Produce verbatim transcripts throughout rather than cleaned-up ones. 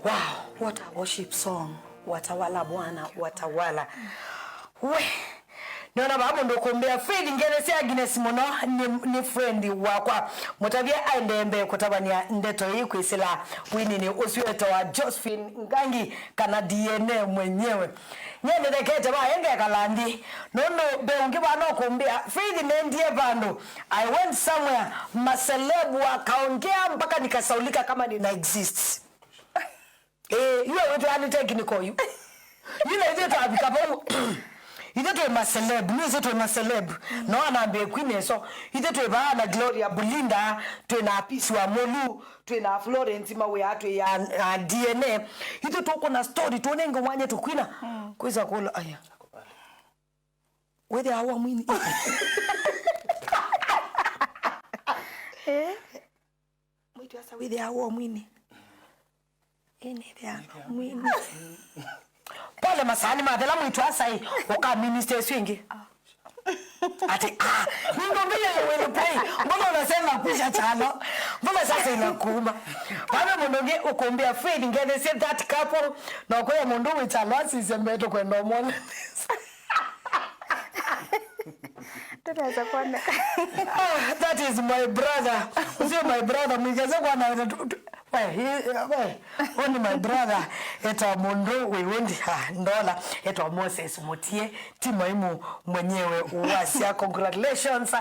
Wow, what a worship song. Watawala Bwana, watawala. We, nĩona vaa mũndũ ũkũmbĩa Faith, ngetheesye Agnes mũno, nĩ, nĩ friend wakwa. Mũtavye aendee mbee kũtavany'a ndeto ii kwĩsĩla wininĩ ũsu etawa Josephine Ngangi, kana D N A mwenyewe. Nyie nĩthekete vaa engekala nthĩ, nũndũ mbee ũngĩ vaa no kũmbĩa Faith, nendie vandũ, I went somewhere, maselebu wakaongea mpaka nikasaulika kama nina exist. Eh, yu awĩtwe ani technical yu. Yu na ithe twavika vau. Ithe twĩ maceleb, nĩ ithe twĩ maceleb. No anambie Queen eso. Ithe twĩ vaa na Gloria Bulinda, twĩ na Apisi wa Molu, twĩ na Florence Mawea, twĩ ya, ya D N A. Ithe tuko na story, tuonenge mwanya tukwina. Kwĩsa kula aya. Wĩthĩa wa mwini. Eh? Mwĩĩtu asa wĩthĩawa wa mwini. Ĩĩ, nĩthĩawa wa mwini. Pole, masaani mathela, mwĩĩtu asa ĩ, ũka minister ĩsu ĩngĩ. Ati, ah, ningombeya you will pray. Mbona unasema kwisha chalo? Mbona sasa inakuuma? Vave mũndũ ũngĩ ũkũmbĩa Faith, ngetheesye that couple, na ũkwĩa mũndũ wĩ chalo asisye mbee tũkwenda ũmwone. Tunaweza kuoneka. Ah, that is my brother. Usio my brother, mwikeze kwa na tu- tu- we, he- we, only my brother. Etwa mũndũ wĩ wendi, ah, ndola. Etwa Moses Mutie, ti mwaimu mwenyewe wasya. Congratulations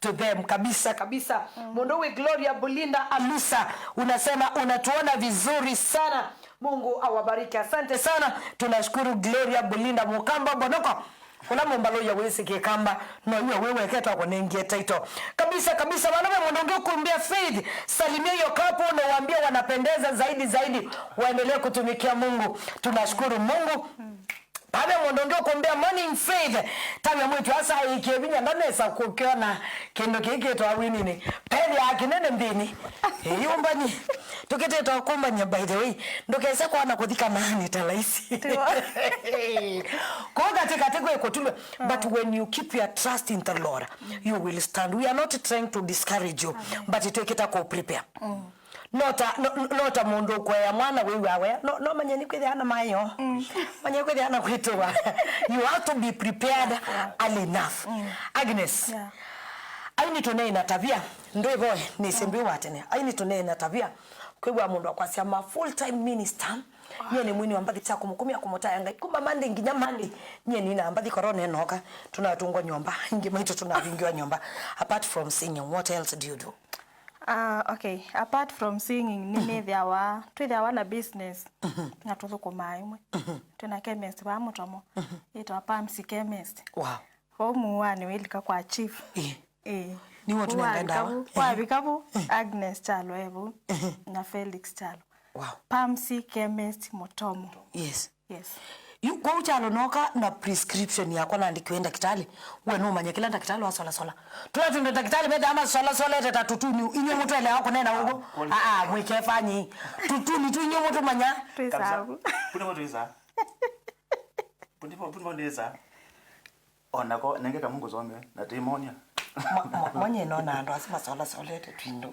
to them kabisa kabisa. Mũndũ wĩ Gloria Bulinda Alusa, unasema unatuona vizuri sana. Mungu awabariki. Asante sana. Tunashukuru Gloria Bulinda Mukamba Bonoko. Ũla mũmbaluya wĩsĩ Kĩkamba, no iwe wĩ weketwa kũnengie title. Kabisa kabisa, vana ve mũndũ ũngĩ ũkũmbĩa Faith, salimia hiyo couple na waambie wanapendeza zaidi zaidi, waendelee kutumikia Mungu. Tunashukuru Mungu. Vave mũndũ ũngĩ ũkũmbĩa morning Faith, tavya mwĩĩtu asa aikie vinya ndanesa kũkiona kĩndũ kĩĩ kĩtwa winini. Pethĩaa kĩnene nthĩnĩ. Ĩĩ, ũmbani. Tũkĩtĩtwa kũmbany'a, by the way. Ndũkese kwana kũthi Kanaani ta laisi. Tiwa. Kũu katĩ katĩ kwĩ kũtulwe. But when you keep your trust in the Lord, you will stand. We are not trying to discourage you, but twĩkĩta kũ prepare. No ta, no, no ta mũndũ ũkũea mwana wĩw'a wea. No, no manye nĩ kwĩthĩa na mayo. Manye kwĩthĩa na kwĩtĩwa. You have to be prepared early enough. Agnes, yeah. Aini tũneena tavia, ndwĩvoe, nĩsĩ ndwĩ wa tene. Aini tũneena tavia, kwĩw'a mũndũ akwasya ma full time minister, nyie nĩ mwini wa mbathi sya kũmũkumya kũmũtaya Ngai. Kuma Monday nginya Monday, nyie nina mbathi korona ĩnoka, tũnatungwa nyũmba, ingĩ maitũ tũnavingiwa nyũmba. Apart from singing, what else do you do? Ah, okay. Apart from singing, nĩnĩthĩawa, twĩthĩawa na business, na tũthũkũmaa ĩmwe. Twĩna chemist vaa Mũtomo, yĩtawa Pamsi Chemist. Wow. Vau Mũũanĩ wĩlika kwa chief. Ĩĩ. Ĩĩ. Nĩwe ũtũnengae ndawa. Wavika vu, wavika vu, Agnes Kyalo e vau, na Felix Kyalo. Wow. Pamsi Chemist Mũtomo. Yes. Yes. Yu, kwoou kyalo nooka na prescription yakwa naandĩkiwe nĩ ndakĩtalĩ, we nũmanya kĩla ndakĩtalĩ wasolasola. Tũla twĩndũ ndakĩtalĩ methaa masolasolete ta tũtuni, inyuĩ mũtũeleawa kũneena ũguo? Ah, ah, mwĩkefanyi. Tũtuni tu inyuĩ mũtũmanya. Twĩ savu. Pune mo twĩsa. Pune mo, pune mo ndĩsa. Onako nenge kamungu some na timonia. Mo- mo- Monye nona andũ asu masolasolete twĩndũ.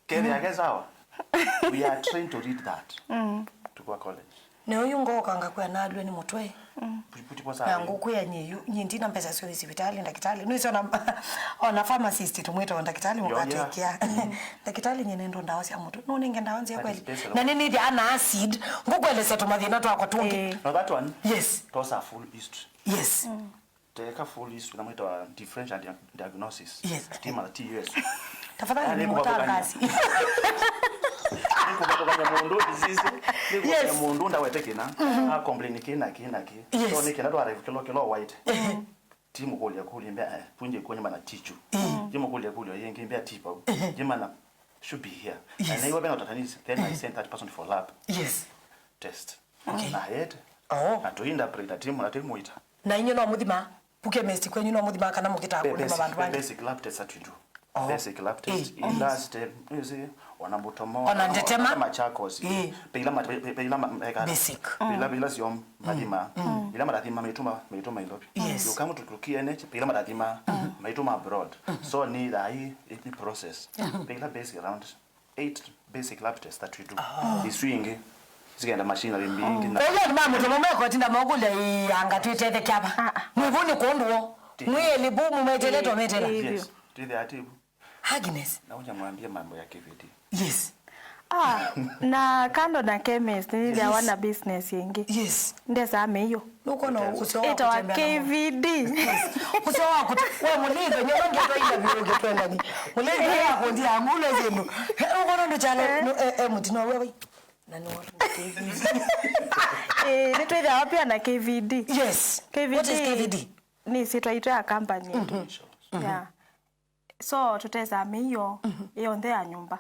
Kethĩa ke sawa. We are trying to read that. Tukiwa college. Na ũyu ngoka ngakwĩa nalw'e nĩ mũtwe. Puti- puti po na sawa. Ngũkwĩa nyie yu, nyie ndina mbesa sya ũthi sivitalĩ, ndakĩtalĩ. Nũisĩ ona, ona pharmacist tũmwĩtawa ndakĩtalĩ. Yo, yeah. Mũkatekea. Ndakĩtalĩ, nyie nĩndũ ndawa sya mũtwe. Nũnenge ndawa nzĩa kweli? That is best. Na nĩnĩthĩa na acid. Ngũkũelesya tũmathĩna twakwa tũngĩ. Eh. No, that one. Yes. Those are full history. Yes. Teka full history na mwĩtawa differential dia- diagnosis. Yes. Tima na T U S. Tafadhali. Yaani, nĩ mũtangazi. Nĩ kũvathũkany'a mũndũ disease, nĩ kũvathũkany'a mũndũ ndawete kĩna, a complain kĩna, kĩna, kĩ. Yes. So, nĩ kĩna twa arrive kĩlo, kĩlo white. Ti mũkũlya kũlya mbea, eh, punje kwenye mana tichu. Ti mũkũlya kũlya yenge mbea ti pau. Ye mana should be here. Yes. And then when not at least, then I send that person for lab. Yes. Test. Okay. Na yet. Oh. Na to interpret timu na timu ita. Na inyo no mũthima, pu chemist kwenyu no mũthima kana mũkĩtaa kũthima vandũ vangĩ? Basic lab test that we do. Oh. Basic lab test. Eh. In that step, you see, ona Mũtomo, ona Ndetema. Ona Machakos. Eh. Pe ila ma- pe- pe- pe ila ma- eka- Basic. Pe ila- pe ila sio mathima. Ila marathima maituma maituma ilobi. Yes. You come to K N H, pe ila marathima maituma abroad. So ni that i- i process. Pe ila basic around eight basic lab tests that we do. Isu ingĩ. Tũkenda machine na mbingi na Kwa hiyo andũ ma mũtomo mekwatinda maũkũlya ĩanga twĩtetheke ava. Ah, ah. Mwĩvu nĩ kũndũ wo. Mwĩeli bu mũmetele tometela. Ĩĩ. Yes. Twĩthĩa ativu. Agnes. Na uja mwambie mambo ya K V D. Yes. Ah, na kando na chemist, nĩthĩawa Yes. na business ĩngĩ. Yes. Ndesaa mĩio. Nũkwona ũseo wa Ĩtawa kũtembea na K V D. Yes. Ũseo wa kũte-, we mũlĩve, nyono ndio twa interview ũkĩtwendani. Mũlĩve ya kundi ya ngule zinu. He, ũkwona ndo chale, Eh. no, eh, eh, mutino wewe. Na no, K V D. Eh, nĩtwĩthĩawa pia na K V D. Yes. K V D. What is K V D? Nĩ sitwa itũ ya company. Yeah. So, tũtesaa mĩio yonthe ya nyũmba.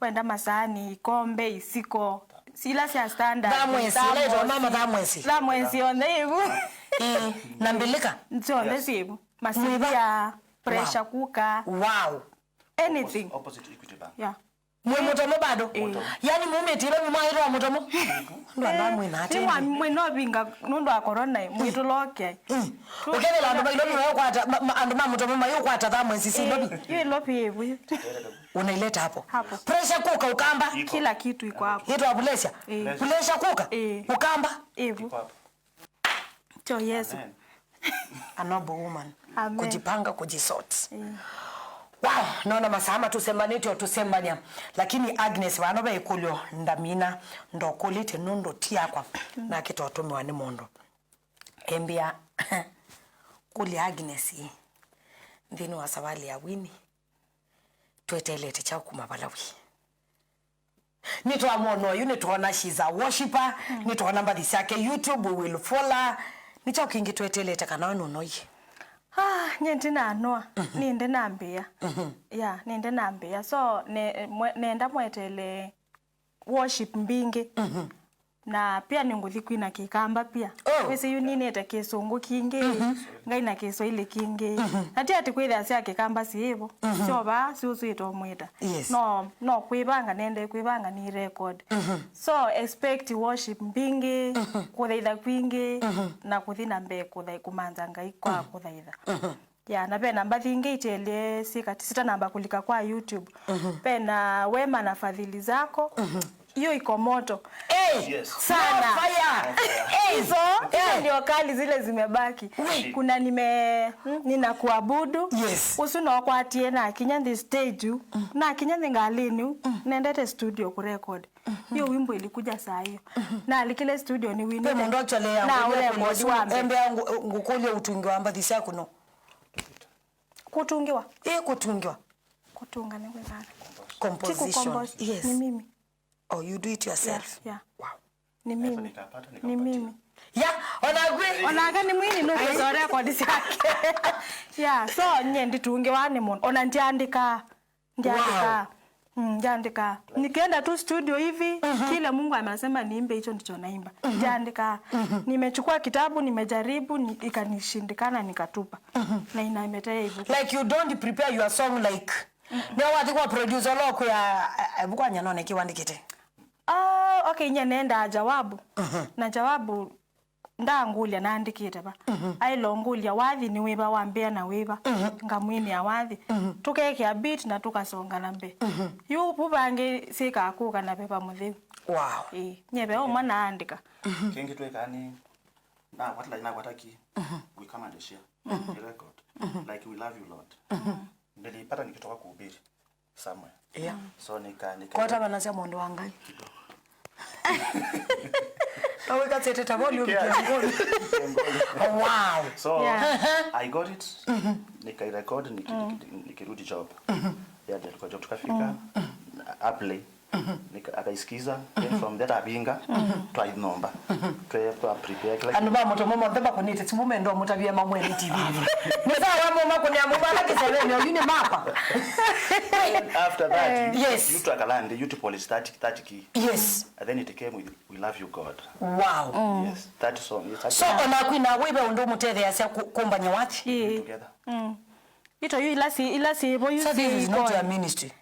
Wenda masaani, ikombe, isiko, ila sya standard, Thamwesi, thermos, ila ĩtwa mama thamwesi. Thermos yonthe ĩvu. Ĩĩ, na mbilika. Syonthe Yes. syĩvu. Masilia, pressure Wow. cooker, Wow. anything. Opposite Equity Bank. Yeah. Mwĩ mũtomo bado? Ĩĩ. Yani mumĩtile muma ĩtwa mũtomo? Ndo anda mwĩ na Nĩ mwa- atende. Mwĩ no vinga nũndũ wa corona, mwĩtũloke. Mm. Ũkethela andũ ma Ilovi mayũkwata, ma- ma- andũ ma mũtomo mayũkwata thamwesi si Ilovi. Yu Ilovi ĩvu yu. Unaileta hapo. Hapo. Pressure cooker ukamba. Kila kitu iko hapo. Ĩtwa pulesia. Ĩĩ. Pulesia cooker. Ĩĩ. Ukamba. Ĩvu. Iko hapo. Cho Yesu. Amen. A noble woman. Amen. Kujipanga, kujisort. Ĩĩ. Wow, naona masaa matũsembanĩtye o tũsembany'a. Lakini Agnes, vano ve ĩkũlyo ndamina, ndokũlĩtye nũndũ ti yakwa, nake totũmĩwa nĩ mũndũ. Embĩa, kũlya Agnes, nthĩnĩ wa savalĩ ya Winnie, tweteelete kyaũ kuma vala wĩ? Nĩtwamwona oyu, nĩtwona she's a worshipper, nĩtwona mbathi syake YouTube, we will follow. Nĩ kyaũ kĩngĩ tweteelete kana we nũnoie? Ah, nye ndinanoa, nĩndĩ nambĩa. Yeah, nĩndĩ nambĩa. So, ne, mwe, nenda mweteele worship mbingĩ. Na pia nĩngũthi kwina kĩkamba pia. Oh. Wĩsĩ yu ninĩte kĩsũngũ kingĩ, ngaina kĩswaili kingĩ. Na ti ati kwĩthĩa sya kĩkamba syĩvo. Syo vaa, syũswĩtwe mwĩta. Yes. No, no kwĩvanga, nende kwĩvanga nĩ record. So, expect worship mbingĩ, kũthaitha kwingĩ, na kũthi na mbee kũtha-, kũmantha Ngai kwa kũthaitha. Ya, na vena mbathi ingĩ iteelye syĩkati sitanamba kũlika kwa YouTube. Vena Wema na Fadhili Zako. Iyo iko moto. Hey! Yes. Sana. More fire! Hey! Hizo, hizo ndio kali zile zimebaki. We. Kuna nime, mm, ninakuabudu. Yes. Ũsu no kwatie na kinya the stage. Na kinya the ngalini. Nendete studio kurecord. Hiyo wimbo ilikuja saa hiyo. Na alikile studio ni Winnie. Pe mũndũ actually na yangu urecord wa mbee. Embea ngũkũlya ũtungi wa mbathi syaku no. Kũtũngĩwa? Ĩ, kũtũngĩwa. Kũtũnga nĩ kwĩkana. Composition. Ti kũcompose. Yes. Ni mimi. Oh, you do it yourself? Yeah, yeah. Wow. Ni mimi. Ni mimi. Ya, ona ngwĩ. Onake nĩ mwini nũkwĩsore kodi syake. Yeah, so nye nditũngĩwa nĩ mũndũ. Ona ndiandĩkaa. Ndiandĩkaa. Wow. Mm, ndiandĩkaa. Nikienda tu studio hivi, kile Mungu amesema niimbe, hicho ndicho naimba. Ndiandĩkaa. Nimechukua kitabu, nimejaribu, ni, ikanishindikana, nikatupa. Na inametea hivyo. Like, you don't prepare your song like, nĩ wathi kwa producer lo kwĩa, eh, eh, kwa nyanone kiwandikite. Ah, okay, nye nenda jawabu. Na jawabu ndangũlya naandĩkĩte va. Aĩle ũngũlya wathi nĩ wĩva, wambĩa na wĩva, ngamwinĩa wathi. Tũkekĩa beat na tũkasonga na mbee. Yu vu vangĩ syĩkaa kũka na Veva Mũtheu. Wow. Ĩĩ, nye ve ũmwe naandĩka. Kĩngĩ twĩkaa nĩ, nakwata, nakwata ki, we come and share. Ni record. Like, we love you, Lord. Nilipata nikitoka kuhubiri somewhere. Yeah. So nika, nika Kwata vanasya mũndũ wa Ngai. Kidogo. Aweka tete ta volume kiasi. Oh, wow. So, yeah. I got it. Nikairecord, niki-, niki-, nikirudi job. Yeah, ndio kwa job tukafika. Aplay. Nika-, akaisikiza, then from that abinga, twainomba. Twe-, twa prepare kila andũ kitu. Ba mũtomo monthe bakũnĩte simũ mendo mũtavie mamwe nĩ T V. Nĩ sawa mo makũnĩa mũmala kĩseveni, oyu nĩ makwa. Then after that, you, yes, you took a land, you to polish that, that key. Yes. And then it came with, "We love you, God." Wow. Yes, that song. Yes, that song. So, ona kwina wĩve ũndũ mũtetheasya kũ-, kũmbany'a wathi? Ĩĩ. Together. Ito yu ila si, ila si vo yu. So this is not your ministry?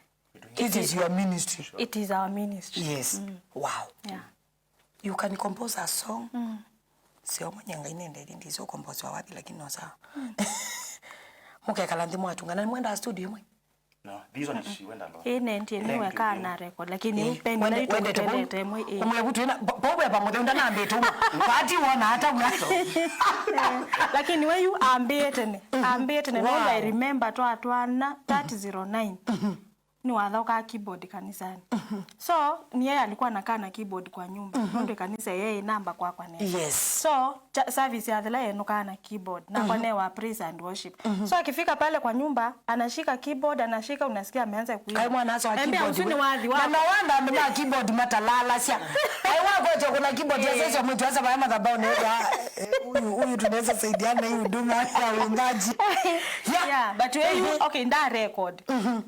This is your ministry. It is our ministry. Yes. Wow. Yeah. You can compose a song. Sio mwenye Ngai nende ndisi ukombozi wa wathi, lakini no sawa. Mukekala nthi mwatungana, mwenda studio imwe. No, this one she went alone. Ĩ, nendie nĩ weka na record, lakini yu pendila yu tũkũtendete ĩmwe, ĩ. Ũmwe vu twĩna, po we pamoja ndanambĩte uma. Pati wona hata wia. Lakini we yu ambĩĩte nĩ, ambĩĩte nĩ, nũndũ I remember twatwaana thirty zero nine. Nĩwathaũkaa keyboard kanisani. So, ni yeye alikuwa anakaa na keyboard kwa nyumba. Nũndũ kanisa yeye namba kwakwa nesa. Yes. So, cha- service yathela yenũkaa na keyboard. Nakwa ne wa praise and worship. So, akifika pale kwa nyumba, anashika keyboard, anashika, unasikia ameanza kuimba. Ai mwana aso keyboard. Embea usuni wathi wako. Na mawanda mna keyboard matalala sia. Ai wako cho kuna keyboard ya sasa mtu asa baya madhabau ne ya huyu huyu tunaweza saidiana hii huduma ya uimbaji. Yeah. Yeah, but when you, okay, nda record.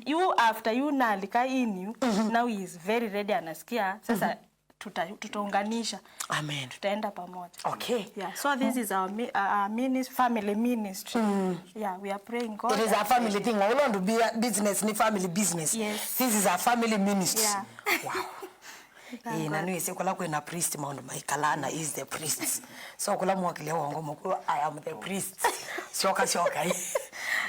You after you nalika in you, now he is very ready, anasikia. Sasa tuta, tutaunganisha. Amen. Tutaenda pamoja. Okay. Yeah. So this is our, mi- uh, our minis- family ministry. Yeah, we are praying God. It is a family thing. Ulo ndu bia- business ni family business. Yes. This is a family ministry. Yeah. Wow. Ĩĩ, na nĩwĩsĩ kũla kwĩna priest maũndũ maikalaa na is the priest. So kũla mwokilia wongo mũkũũ, I am the priest. Syoka syoka.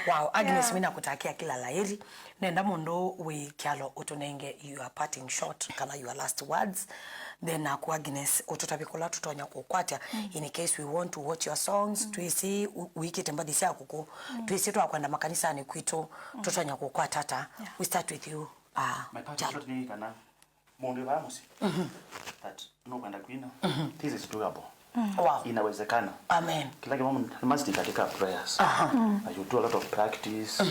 Wow, Agnes, yeah. Mimi nakutakia kila laheri. Nenda mũndũ wĩ kyalo ũtũnenge your parting shot kana your last words, then naku Agnes ũtũtavye kũla tũtonya kũkwatya in case we want to watch your songs. Twĩsĩ u- ũikĩte mbathi syaku kũ, twĩsĩ twakwenda makanisanĩ kwitũ, tũtonya kũkwata ata? We start with you. Ah, my parting shot nĩ kana mũndũ wĩ vaa mũsyĩ that nũkwenda kwina, this is doable. Wow. Inawezekana. Amen. Kila kĩmwe must katika prayers. Aha. And you do a lot of practice.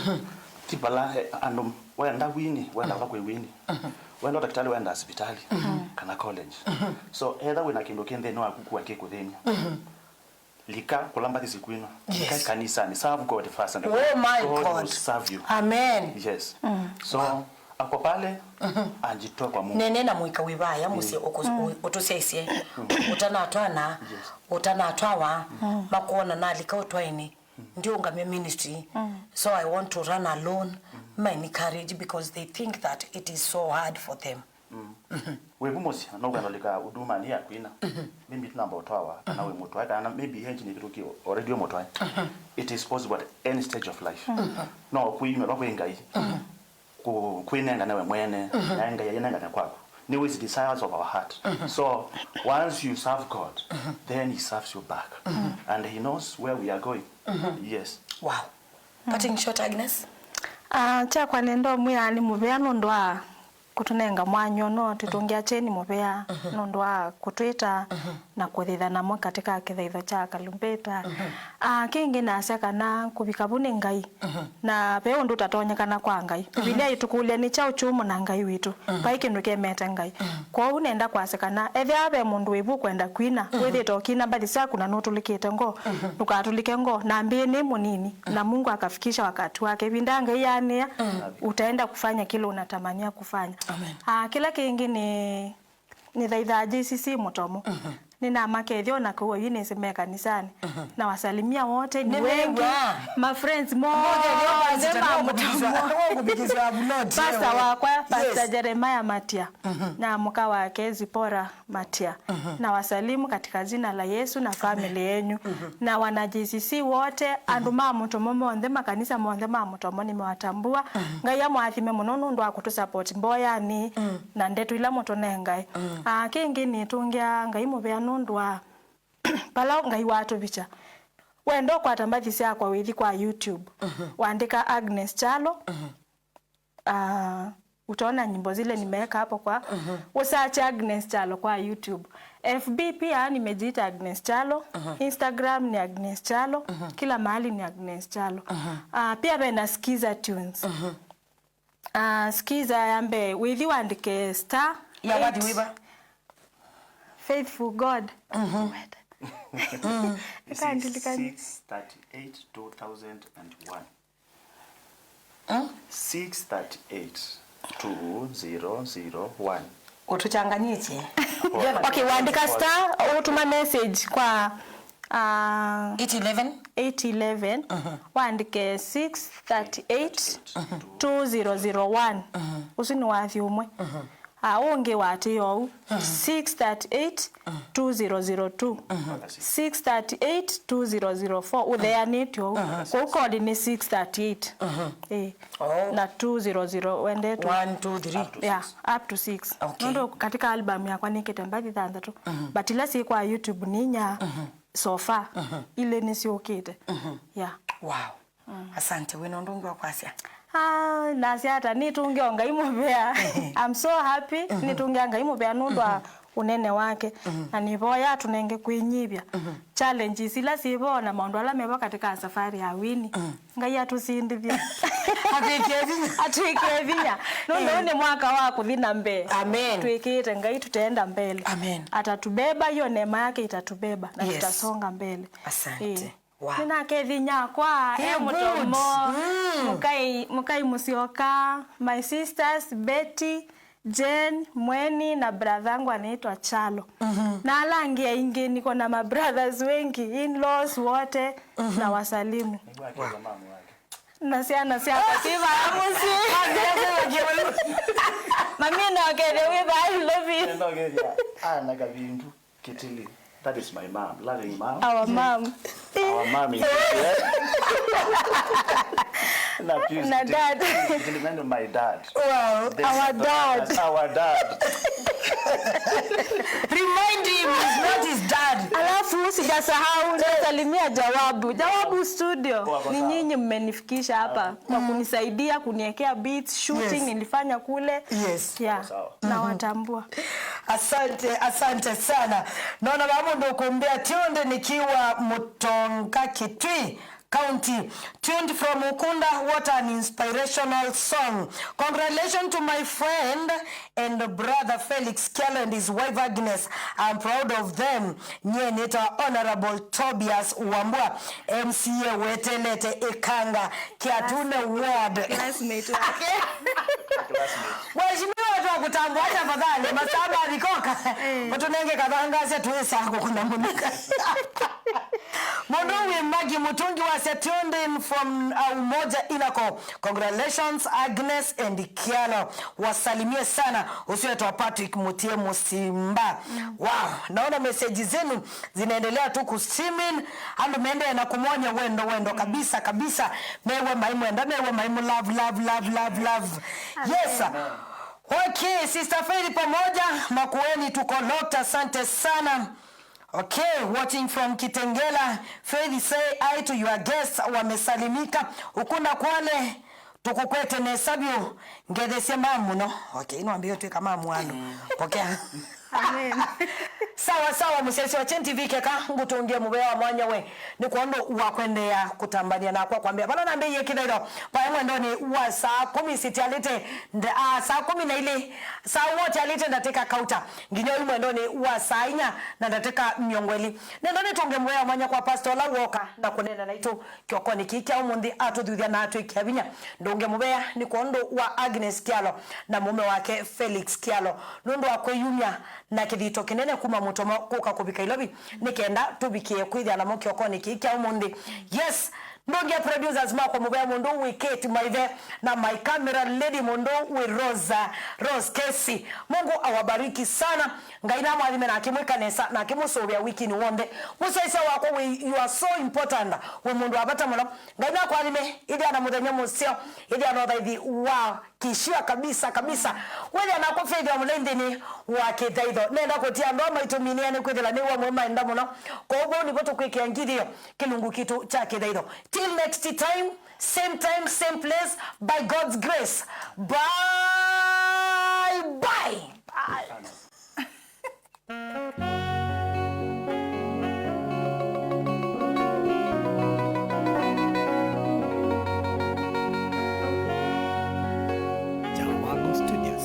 Ti vala eh, andũ wenda wini, wenda kwa kwĩ wini. Wenda ũtakitali, wenda sipitali kana college. So etha wĩna kĩndũ kĩ nthĩnĩ waku kua kĩkũthĩny'a. Lika kũla mbathi sikwina. Lika kanisani. Serve God first and God will serve you. Amen. Yes. So ako pale, anjitoe kwa Mungu. Nene na mũika wĩ vaya mũsyĩ ũtũsyaisye, ũtanatwana, ũtanatwawa, makuona nalika ũtwaĩnĩ, ndiũngamya ministry, so I want to run alone. My encourage because they think that it is so hard for them. Wĩ vu mũsyĩ na ũkwenda ũlika hudumanĩ ya kwina, maybe tũnamba ũtwawa kana wĩ mũtwae kana maybe engine ĩvĩtũkie already wĩ mũtwae. It is possible at any stage of life. No kwĩimĩlwa kwĩ Ngai kũ- kwĩnengane we mwene, na Ngai ainengane kwaku. Nĩ with desires of our heart. So once you serve God, then he serves you back. And he knows where we are going. Yes. Wow. Parting shot, Agnes? Ah, kyakwa nĩndomwĩa nĩ mũvea nũndũ wa kũtũnenga mwanya ũno, twĩtũngĩa kyeni mũvea nũndũ wa kũtwĩta na kũthitha namwe katika kĩthaitho kya kalumbĩta. Ah, kĩngĩ nasya kana kũvika vu nĩ Ngai, na ve ũndũ ũtatonyekana kwa Ngai. Mbivilia ĩtũkũlya, nĩ kyaũ kyũmũ na Ngai witũ? Vai kĩndũ kĩemete Ngai. Kwoou nenda kwasya kana ethĩwa ve mũndũ wĩ vu kwenda kwina, wĩthĩte ũkina mbathi syaku na nũtũlĩkĩte ngoo, ndũkatũlĩke ngoo, na mbĩĩ nĩ mũnini, na Mungu akafikisha wakati wake. Ĩvinda ya Ngai yaanĩa, utaenda kufanya kile unatamania kufanya. Amen. Ah, kĩla kĩngĩ nĩ nĩthaithaa J C C Mũtomo. Nĩnamakethya o na kũu ayunĩsĩ me kanisanĩ. Nawasalimia wote, ni wengi. Nĩmew'a. Ma friends monthe ma Mũtomo. Pastor wakwa, Pastor Jeremiah Matia, na mũka wake Zipora Matia. Nawasalimu katika jina la Yesu na family yenyu. Na wana J C C wote, andũ ma Mũtomo monthe, makanisa monthe ma Mũtomo nĩmewatambua. Ngai amũathime mũno nũndũ wa kũtũsupport mboyanĩ na ndeto ila mũtũnengae. Ah, kĩngĩ nĩtũngĩa Ngai mũvea nũndũ wa vala Ngai watũvikya. Wenda ũkwata mbathi syakwa wĩthi kwa YouTube, wandĩka Agnes Kyalo. Ah, utaona nyimbo zile nimeweka hapo kwa usearch Agnes Kyalo kwa YouTube. F B pia nimejiita Agnes Kyalo, Instagram ni Agnes Kyalo, kila mahali ni Agnes Kyalo. Ah, pia vena Skiza Tunes. Ah, Skiza ya mbee, wĩthi wandĩke star ya wathi eight. Wĩva? Faithful God. Ĩka ndilikane. Six thirty-eight two thousand and one. Six thirty-eight two zero zero one. Ũtũchanganyĩtye. Okay, wandĩka star, ũtũma message kwa, ah, eight eleven. Eight eleven, wandĩke six thirty-eight two zero zero one. Ũsu nĩ wathi ũmwe. A, ũngĩ watĩĩa ũu, six thirty eight two zero zero two, six thirty eight two zero zero four, ũtheanĩtye ũu. Kũu code nĩ six thirty eight. Ĩĩ. Oh. Na two zero zero wendetwe. One, two, three. Yeah, up to six. Okay. Nũndũ katika album yakwa nĩkĩte mbathi thanthatũ. But ila syĩ kwa YouTube nĩ inya so far. Ilĩ nĩsyũkĩte. Yeah. Wow. Asante. Wĩna ũndũ ũngĩ wa kwasya? Ah, nasya ata, nĩtũngĩe o Ngai mũvea. I'm so happy, nĩtũngĩa Ngai mũvea nũndũ wa ũnene wake. Na nĩvoya atũnenge kwĩnyivya. Challenges ila syĩvo na maũndũ ala mevo katika safari ya wini. Ngai atũsindithye. Atwĩkĩe vinya. Atwĩkĩe vinya. Nũndũ ũũ nĩ mwaka wa kũthi na mbee. Amen. Twĩkĩĩte Ngai tũteenda mbele. Amen. Atatubeba, hiyo neema yake itatubeba na tutasonga mbele. Asante. Wow. Nĩnake vinya kwa e mũtomo. Mũkai, mũkai Mũsyoka, my sisters, Betty, Jane, Mweni na brother yangu anaitwa Chalo. Na ala angĩ aingĩ, niko na mabrothers wengi, in-laws wote na wasalimu. Na syana syakwa syĩ vaa mũsyĩ. Mami nokethya wĩ vaa Nairobi. Nenda ũkethya ana kavindu. Kitili. That is my mom. Loving mom. Our mom. Our mom is here. Na Pius Na Kitili. Dad. Kitili, nani my dad? Wow. This Our dad. Our dad. Remind him he's not his dad. Alafu sijasahau nasalimia Jawabu. Jawabu studio. Wako sawa. Ni nyinyi mmenifikisha hapa kwa kunisaidia kuniwekea beats, shooting nilifanya kule. Yes. Yeah. Sawa. Nawatambua. Asante, asante sana. Naona vamwe ndo kumbea Tionde nikiwa Mutonga Kitui County. Tuned from Ukunda, what an inspirational song. Congratulations to my friend and brother Felix Kyalo and his wife Agnes. I'm proud of them. Nyie nĩtawa Honorable Tobias Wambua, M C A wetelete Ikanga, Kiatune Ward. Classmate wake. Waheshimiwa, twakutambua tafadhali, masaa mathikoka. Eh. Ũtũnenge kathangasya tuweza kũkũna mũnuka. Mũndũ wĩ Magi Mũtũngi wasya tuned in from, uh, Umoja Inako. Congratulations, Agnes and Kialo. Wasalimie sana. Ũcio wetwa Patrick Mutie Musimba. Wow, naona message zenu zinaendelea tu kusimin. Andũ mendee na kumwonia wendo, wendo kabisa, kabisa. Mewe maimwenda, mewe maimu love, love, love, love, love. Yes. Okay, Sister Faith pamoja, Makueni tuko locked, asante sana. Okay, watching from Kitengela. Faith, say hi to your guests, wamesalimika. Ukunda Kwale, tũkũkwete nesa vyũ, ngetheesye mamu mũno. Okay, nĩwambĩĩe ũtwĩka mamu andũ. Pokea. Amen. Sawa, sawa, mũsyaĩĩsya wa Kyeni T V, keka ngũtũngĩe mũvea wa mwanya we, nĩ kwondũ wa kũendeea kũtambany'a nakwa kwambĩĩa vala nambĩĩie kĩthaitho, vaĩ mwendonĩ wa saa kũmi sitialĩte nda-, ah, saa kũmi na ilĩ, saa ũũ ũtialĩte ndatĩka kauta, nginya ũyu mwendonĩ wa saa inya na ndatĩka mĩongo ĩlĩ. Nenda nĩtũngĩe mũvea wa mwanya kwa pastor ũla wooka na kũneena naitũ kĩokonĩ kĩĩ kya ũmũnthĩ, atũthuthya na atwĩkĩa vinya. Ndũngĩe mũvea nĩ kwondũ wa Agnes Kyalo na mũũme wake Felix Kyalo, nũndũ wa kwĩyumya na kĩthito kĩnene kuma Mũtomo kũka kũvika Ilovi, nĩ kenda tũvikĩe kwĩthĩa namo kĩokonĩ kĩĩ kya ũmũnthĩ. Yes, ndũngĩe producers makwa mũvea mũndũ wĩ Kate Maithe, na my camera lady mũndũ wĩ Rosa, Rose Kesi. Mungu awabariki sana. Ngai namwathime na akĩmwĩka nesa na akĩmũsũvĩa wikinĩ w'onthe. Mũsyaĩĩsya wakwa wĩ, you are so important. Wĩ mũndũ wa vata mũno. Ngai nakwathime. Ĩthĩa na mũthenya mũseo. Ĩthĩa na ũthaithi wa kĩsyũa kabisa, kabisa. Wĩthĩa nakwa Faith wa Mũlei nthĩnĩ wa kĩthaitho. Nenda kũtia andũ aa maitũminĩe nĩ kwĩthĩla nĩ wamwe maenda mũno. Kwoou vau nĩvo tũkwĩkĩa ngithyo kĩlungu kitũ kya kĩthaitho. Till next time, same time, same place, by God's grace. Bye, bye. Bye. Jawabu Studios.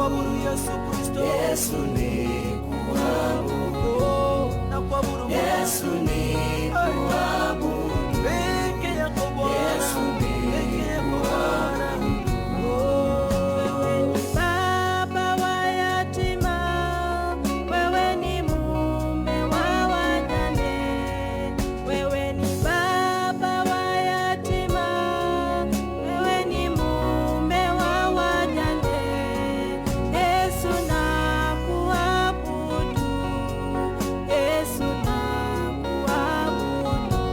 Kuabudu Yesu Kristo. Yesu ni kuabudu. Oh, na kuabudu Bwana. Yesu ni kuabudu. Peke yako Bwana. Yesu ni peke yako Bwana. Oh. Wewe ni baba wa yatima, wewe ni mume wa wajane. Wewe ni baba wa yatima, wewe ni mume wa wajane. Yesu nakuabudu, Yesu nakuabudu,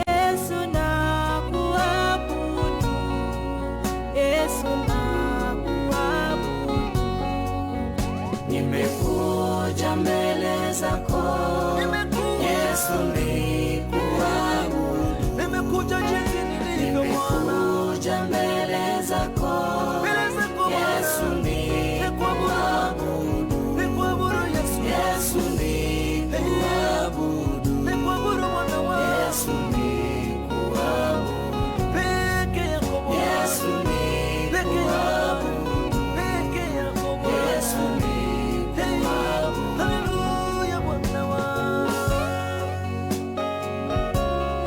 Yesu nakuabudu, Yesu nakuabudu. Nimekuja mbele zako. Nimekuja. Yesu nikuabudu. Nimekuja jinsi nilivyo, Bwana. Nimekuja mbele zako. Mbele zako, Bwana. Yesu nikuabudu. Nikuabudu, Yesu. Yesu nikuabudu. Nikuabudu, Bwana wangu. Yesu nikuabudu. Peke yako Bwana. Yesu ni peke yako. Peke yako Bwana. Yesu ni. Hey, haleluya, Bwana wangu.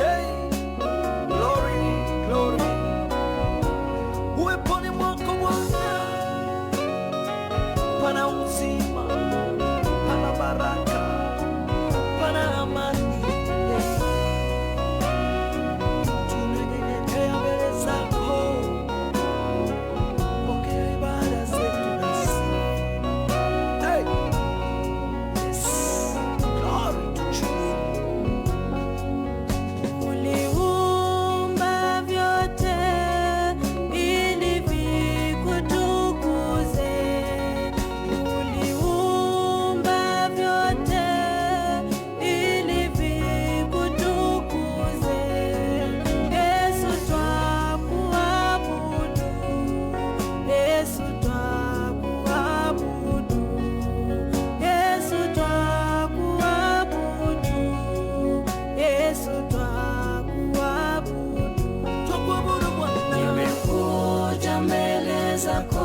Hey, glory, glory. Uweponi mwako Bwana pana uzima, pana baraka, pana amani. Tunanyenyekea mbele zako. Pokea ibada zetu na sifa. Hey! Yes. Glory to Jesus. Uliumba vyote ili vikutukuze. Uliumba vyote ili vikutukuze. Yesu twakuabudu. Yesu twakuabudu. Yesu twakuabudu. Yesu twakuabudu. Twakuabudu Bwana. Nimekuja mbele zako.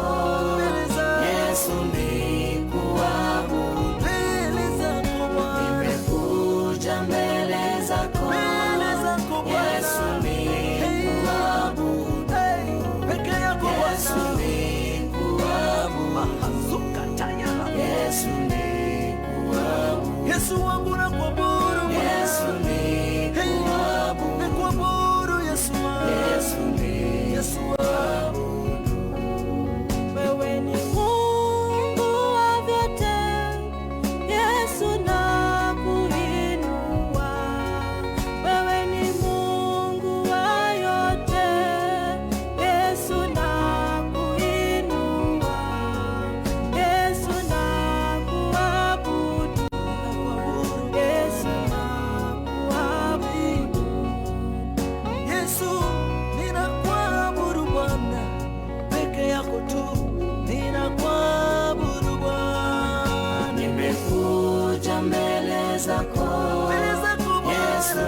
Mbele zako. Yesu nikuabudu. Mbele zako Bwana. Nimekuja mbele zako. Mbele zako Bwana. Yesu nikuabudu. Hey, peke yako Bwana. Yesu nikuabudu. Mahazuka tayara. Yesu nikuabudu. Yesu wangu nakuabudu Bwana. Yesu nikuabudu. Hey, nikuabudu Yesu wangu. Yesu ni. Yesu wangu. Wewe ni Mungu wa vyote, Yesu nakuinua. Wewe ni Mungu wa yote, Yesu nakuinua. Yesu nakuabudu. Yesu nakuabudu. Yesu, ninakuabudu Bwana, peke yako tu ninakuabudu Bwana. Nimekuja mbele zako. Mbele zako Bwana. Yesu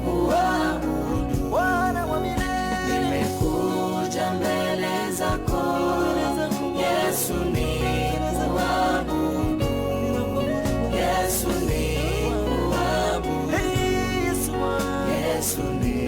nikuabudu. Bwana wa milele. Nimekuja mbele zako. Mbele zako Bwana. Yesu nikuabudu. Yesu nikuabudu. Hey, Yesu wangu. Yesu ni